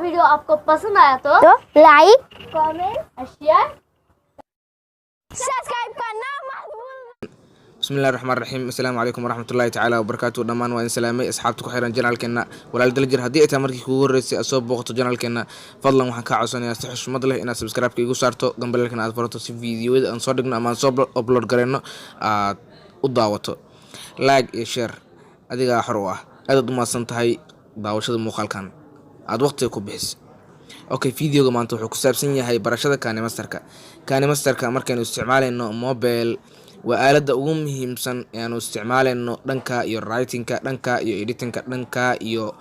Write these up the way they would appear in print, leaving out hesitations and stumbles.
Video आपको पसंद आया तो like, comment, share, subscribe करना मत भूलना। Bismillahi raxmaan raxiim. Assalaamu calaykum waraxmatullaahi tacaala wabarakaatu. Dhammaan waa in salaamay asxaabta ku xiran channelkeena Walaal Daljir. Haddii ay tahay markii kugu horreysay aad soo booqato channelkeena, fadlan waxaan kaa codsanayaa si xushmad leh inaad subscribe-ka igu saarto, gambaleelkana aad furato, si fiidiyoyada aan soo dhigno ama aan soo upload gareyno aad u daawato. Like iyo share adigaa xor u ah. Aadaad u mahadsan tahay daawashada muuqaalkan aad waqtiga ku bixis. Okay, videoga maanta wuxuu ku saabsan yahay barashada KineMasterka. KineMasterka markaynu isticmaalayno mobile waa aaladda ugu muhiimsan ee aanu isticmaalayno dhanka iyo writingka, dhanka iyo editingka, dhanka iyo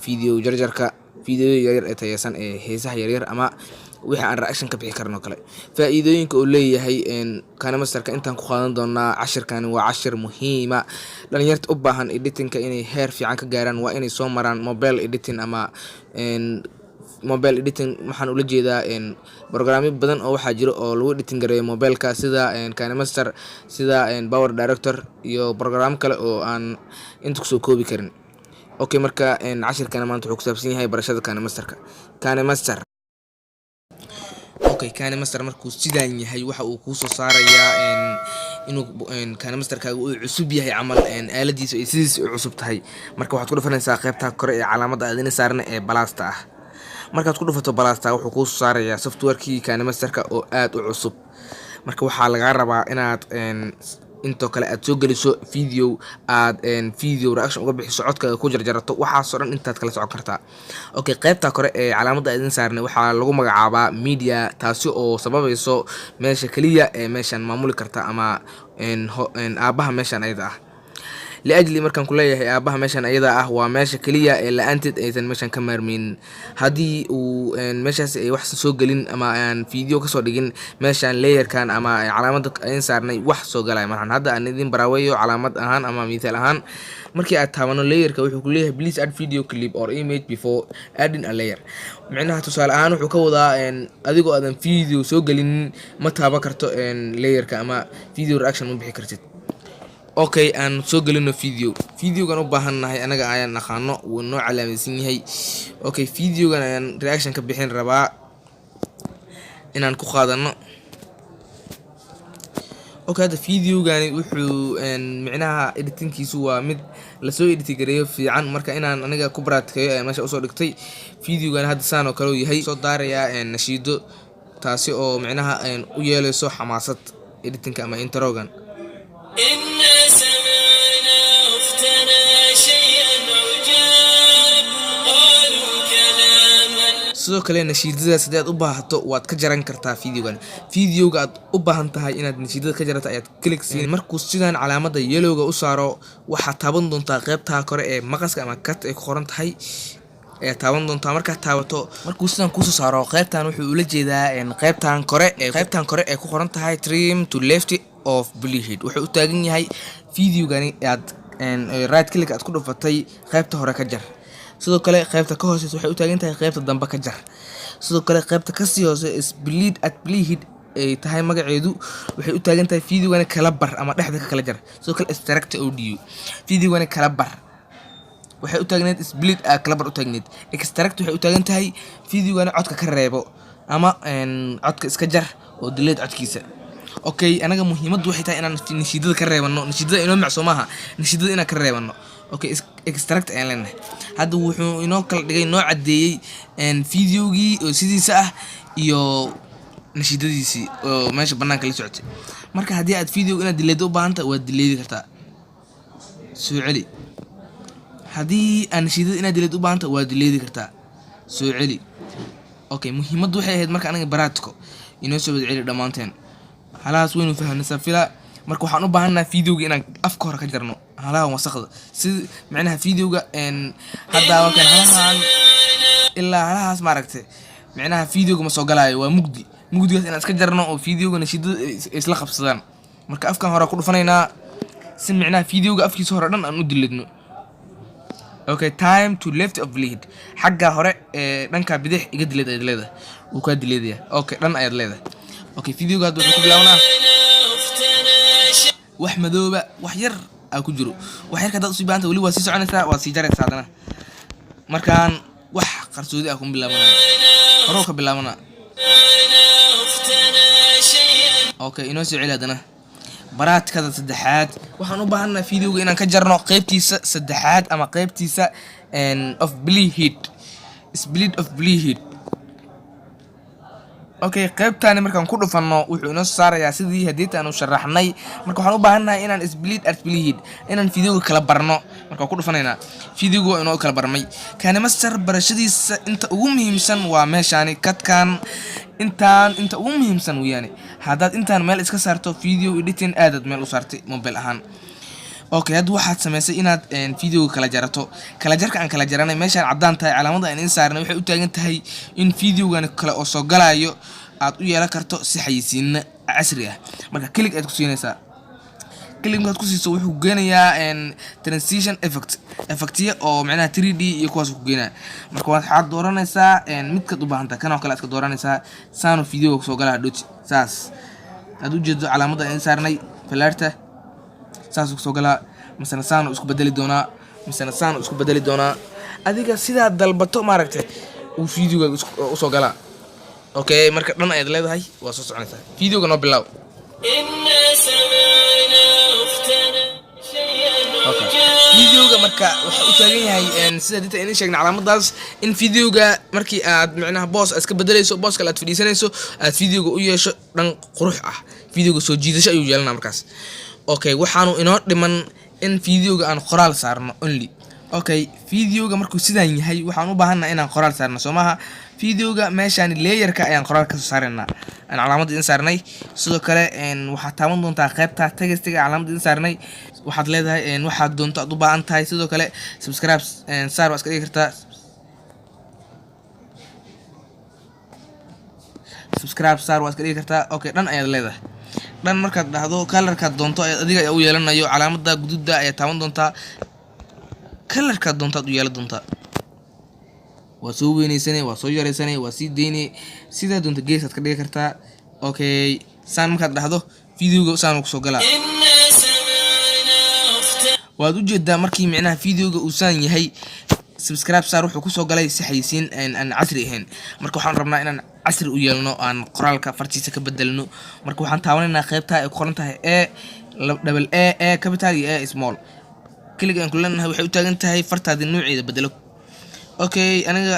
video jarjarka, video yaryar ee tayeysan ee heesaha yaryar ama wixii aan reaction ka bixi karno kale. Faa'iidooyinka uu leeyahay KineMasterka intaan ku qaadan doonaa cashirkani. Waa cashir muhiima. Dhalinyarta u baahan editingka inay heer fiican ka gaaraan waa inay soo maraan mobile editing ama mobile editing. Waxaan ula jeedaa programyo badan oo waxaa jiro oo lagu editing gareeyo mobileka, sida KineMaster, sida Power Director iyo program kale oo aan inta kusoo koobi karin. Okay, marka cashirkana maanta wuxuu ku saabsan yahay barashada KineMasterka. KineMaster, okay, KineMaster markuu sidaan yahay waxa uu kuusoo saarayaa inuu KineMasterkaaga uu cusub yahay camal, aaladiisu ay sidiisa u cusub tahay. Marka waxaad ku dhufanaysaa qeybta kore ee calaamadda aadina saaran ee plusta ah. Markaad ku dhufato plusta, wuxuu kuusoo saarayaa softwarekii KineMasterka oo aad u cusub. Marka waxaa lagaa rabaa inaad intoo kale aad soo geliso video, aad video reaction uga bixiso, codkaaga ku jarjarato, waxaasoo dhan intaad kala socon kartaa. Okay, qaybta kore ee calaamadda idin saarnay waxaa lagu magacaabaa media, taasi oo sababayso meesha keliya ee meeshan maamuli karta ama aabbaha meeshan ayada ah. Liajli markaan ku leeyahay aabaha meeshan ayada ah, waa meesha keliya ee la-aanteed aysan meeshan ka maarmeynin. Haddii uu meeshaas ay wax soo gelin ama aan video kasoo dhigin meeshan, layerkan ama calaamada ayn saarnay wax soo galaya marxan. Hadda aan idin baraaweeyo calaamad ahaan ama mithaal ahaan. Markii aad taabano layerka, wuxuu ku leeyahay "Please add video clip or image before adding a layer." Micnaha tusaale ahaan wuxuu ka wadaa adigoo aadan video soo gelinin ma taaban karto layerka ama video reaction ma bixi kartid. Okay, aan soo gelino video. Videogan u baahan nahay anaga ayaan naqaano, wuu noo calaamadsan yahay. Okay, videogan ayaan reaction ka bixin rabaa inaan ku qaadano. Okay, hadda videogani wuxuu micnaha editingkiisu waa mid lasoo edit gareeyo fiican. Marka inaan aniga ku baraatikeeyo ayaan meesha usoo dhigtay. Videogan hadda saan oo kale uu yahay. Soo daarayaa nashiido, taasi oo micnaha u yeeleyso xamaasad editingka ama introgan. إنا سمعنا أختنا شيئا عجاب قالوا كلاما Sidoo kale nashiidadaas haddii aad u baahato waad ka jaran kartaa videogan. Videoga aad u baahan tahay inaad nashiidada ka jarato ayaad click siin. Markuu sidaan calaamada yellowga u saaro, waxaad taaban doontaa qeybta kore ee maqaska ama cut ay ku qoran tahay ayaad taaban doontaa. Markaad taabato, markuu sidaan kuusoo saaro qeybtan, wuxuu ula jeedaa qeybtan kore ee ku qoran tahay "Trim to left of playhead". Wuxuu u taagan yahay videogani aad right click aad ku dhufatay qeybta hore ka jar. Sidoo kale qeybta ka hooseysa waxay u taagan tahay qeybta dambe ka jar. Sidoo kale qeybta kasii hoose, "Split at playhead" ay tahay magaceedu, waxay u taagan tahay videogani kala bar ama dhexda ka kala jar. Sidoo kale "Extract audio", videogani kala bar waxay u taagneed, split aa kala bar u taagneed. Extract waxay u taagan tahay videogani codka ka reebo ama codka iska jar oo delete codkiisa. Okay, anaga muhiimaddu waxay tahay inaan nashiidada ka reebano. Nashiidada inoo macso maaha, nashiidada inaan ka reebano. Okay, extract ayaan leenahay. Hadda wuxuu inoo kala dhigay, noo caddeeyey videogii oo sidiisa ah iyo nashiidadiisii oo meesha banaanka la socotay. Marka haddii aad video inaad dileedo u baahan tahay, waad dileedi kartaa. Soo celi. Haddii aad nashiidada inaad dileed u baahan tahay, waad dileedi kartaa. Soo celi. Okay, muhiimaddu waxay ahayd marka aniga baraatiko inoo soo wada celi. Dhammaanteen halahaas waynu fahanay safila. Marka waxaan u baahannahay videoga inaan afka hore ka jarno halahan wasaqda, si micnaha videoga hadda waa kan halahan ilaa halahaas, maaragtay, micnaha videoga ma soo galaayo, waa mugdi. Mugdigaas inaan iska jarno oo videoga nashiidada ay isla qabsadaan. Marka afkan hore ku dhufanaynaa si micnaha videoga afkiisa hore dhan aan u diledno. Okay, "Trim to left of playhead", xagga hore ee dhanka bidix iga dileed ayaad leedahay, wuu kaa dileedaya. Okay, dhan ayaad leedahay. Okay, videoga hadda wuxuu ku bilaabanaa wax madooba, wax yar aa ku jiro. Wax yarka haddaad usii baahanta, weli waa sii soconaysaa, waa sii jaraysaa. Haddana markaan wax Qarsoodi ah kuma bilaabanayo, horuu ka bilaabana. سمعنا أختنا شيئا. Okay, inoo soo celi haddana baraatikada saddexaad. Waxaan u baahannahay videoga inaan ka jarno qeybtiisa saddexaad ama qeybtiisa of playhead, split of playhead. Okay, qeybtaani markaan ku dhufanno, wuxuu inoo saarayaa sidii hadiita aanu sharaxnay. Marka waxaan u baahannahay inaan split at playhead, inaan videoga kala barno. Marka waan ku dhufanaynaa, videoga waa inoo kala barmay. KineMaster barashadiisa inta ugu muhiimsan waa meeshaani, kadkan intaan inta ugu muhiimsan weeyaane. Haddaad intaan meel iska saarto, video editing aadaad meel u saartay mobile ahaan. Okay, hadda waxaad samaysay inaad videoga kala jarato. Kala jarka aan kala jaranay, meeshaan caddaan tahay, calaamada aan in saarnay, waxay u taagan tahay in videogan kale oo soo galayo aad u yeelan karto si xayisiino casri ah. Marka click aad ku siinaysaa. Click markaad ku siiso, wuxuu ku geenayaa transition effect, effectiya oo macnaha 3D iyo kuwaas ku geenaya. Marka waxaad dooranaysaa midkaad u baahan tahay. Kan oo kale aad ka dooranaysaa, saanu videoga kusoo galaa dhoti. Saas aad ujeedo calaamada aan saarnay falaarta, saasuu kusoo galaa. Misena saanu isku bedeli doonaa, misena saanu isku bedeli doonaa. Adiga sidaa dalbato maaragtay uu videoga usoo galaa. Okay, marka dhan ayaad leedahay, waa soo soconaysaa. Videoga noo bilaaw. إنا سمعنا أختنا شيئا Okay. عجابا. Videoga marka waxa u taagan yahay sida dinta idin sheegnay calaamadaas, in videoga markii aad micnaha boos aad iska bedelayso, boos kale aad fadhiisanayso, aad videoga u yeesho dhan qurux ah. Videoga soo jiidasho ayuu yeelanaa markaas. Okay, waxaanu inoo dhiman in videoga aan qoraal saarno only. Okay, videoga markuu sidaan yahay, waxaan u baahannahay inaan qoraal saarno, soo maaha? Videoga meeshaan layerka ayaan qoraal kasoo saaraynaa, aan calaamada idin saarnay. Sidoo kale waxaad taaban doontaa qaybta textiga, calaamada idin saarnay. Waxaad leedahay waxaad doonto aad u baahan tahay. Sidoo kale subscribe saar waa iska dhigi kartaa, subscribe saar waa iska dhigi kartaa. Okay, dhan ayaad leedahay. Dhan markaad dhahdo, colorkaad doonto ayaad adiga ayaa u yeelanayo. Calaamada guduudda ayaad taaban doontaa, colorkaad doonto aad u yeelan doontaa. Waa soo weyneysane, waa soo yareysane, waa sii deyne, sidaa doonta geesaad ka dhigi kartaa. Okay, saan markaad dhahdo, videoga saan kusoo galaa. إنا سمعنا أختنا Waad ujeedaa, markii micnaha videoga uu saan yahay, subscribe saar wuxuu kusoo galay si xayisiin aan casri ahayn. Marka waxaan rabnaa inaan casri u yeelno, aan qoraalka fartiisa ka bedelno. Marka waxaan taabanaynaa qaybta ay ku qoran tahay A double A, A capital iyo A small. Click aan ku leenahay, waxay u taagan tahay fartaadi nuuceeda bedelo. Okay, aniga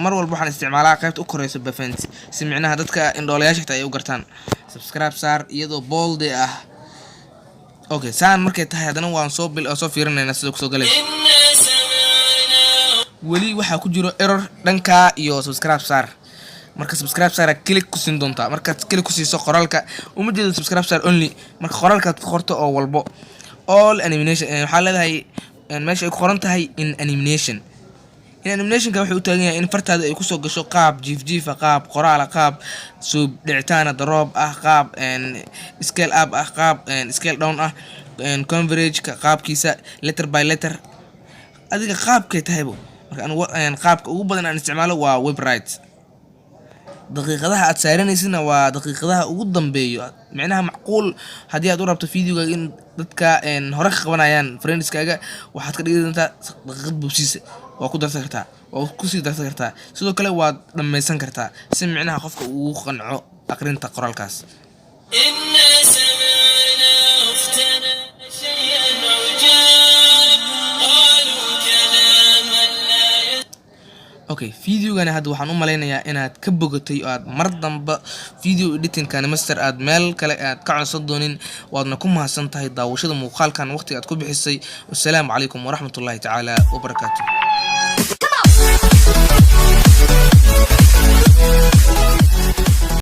mar walba waxaan isticmaalaa qaybta u koreyso bafant, si micnaha dadka indhoolayaasha xitaa ay u gartaan subscribe saar iyadoo bold ah. Okay, saan markay tahay, haddana waan soo bil soo fiirinaynaa sida kusoo galayso. إنا سمعنا Weli waxaa ku jiro error dhanka iyo subscribe saar. Marka subscribe saara click ku siin doontaa. Markaad click ku siiso, qoraalka uma jeedo subscribe saar only. Marka qoraalkaad ku qorto oo walbo, all animation, waxaa leedahay meesha ay ku qoran tahay in animation. In animationka wuxuu u taagan yahay in fartaada ay kusoo gasho qaab jiif jiifa, qaab qoraala, qaab soo dhicitaana drop ah, qaab scale up ah, qaab scale down ah, convergeka qaabkiisa, letter by letter, adiga qaabkay tahaybo. Marka anigu qaabka ugu badan aan isticmaalo waa wipe right. Daqiiqadaha aad saaranaysidna waa daqiiqadaha ugu dambeeyo, micnaha macquul. Haddii aad u rabto videogaaga in dadka hore ka qabanayaan, friendskaaga, waxaad ka dhigi doontaa daqiiqad boobsiisa. Waa ku darsan kartaa, waa kusii darsan kartaa, sidoo kale waad dhammaysan kartaa, si micnaha qofka uu ugu qanco aqrinta qoraalkaas. إنا سمعنا أختنا شيئا عجابا قالوا كلاما لا Okay, videogani hadda waxaan u malaynayaa inaad ka bogatay oo aad mar damba video editingkani master aad meel kale aad ka codsan doonin. Waadna ku mahadsan tahay daawashada muuqaalkan waqtiga aad ku bixisay. Wasalaamu calaykum waraxmatullaahi tacaala wabarakaatu. Come on.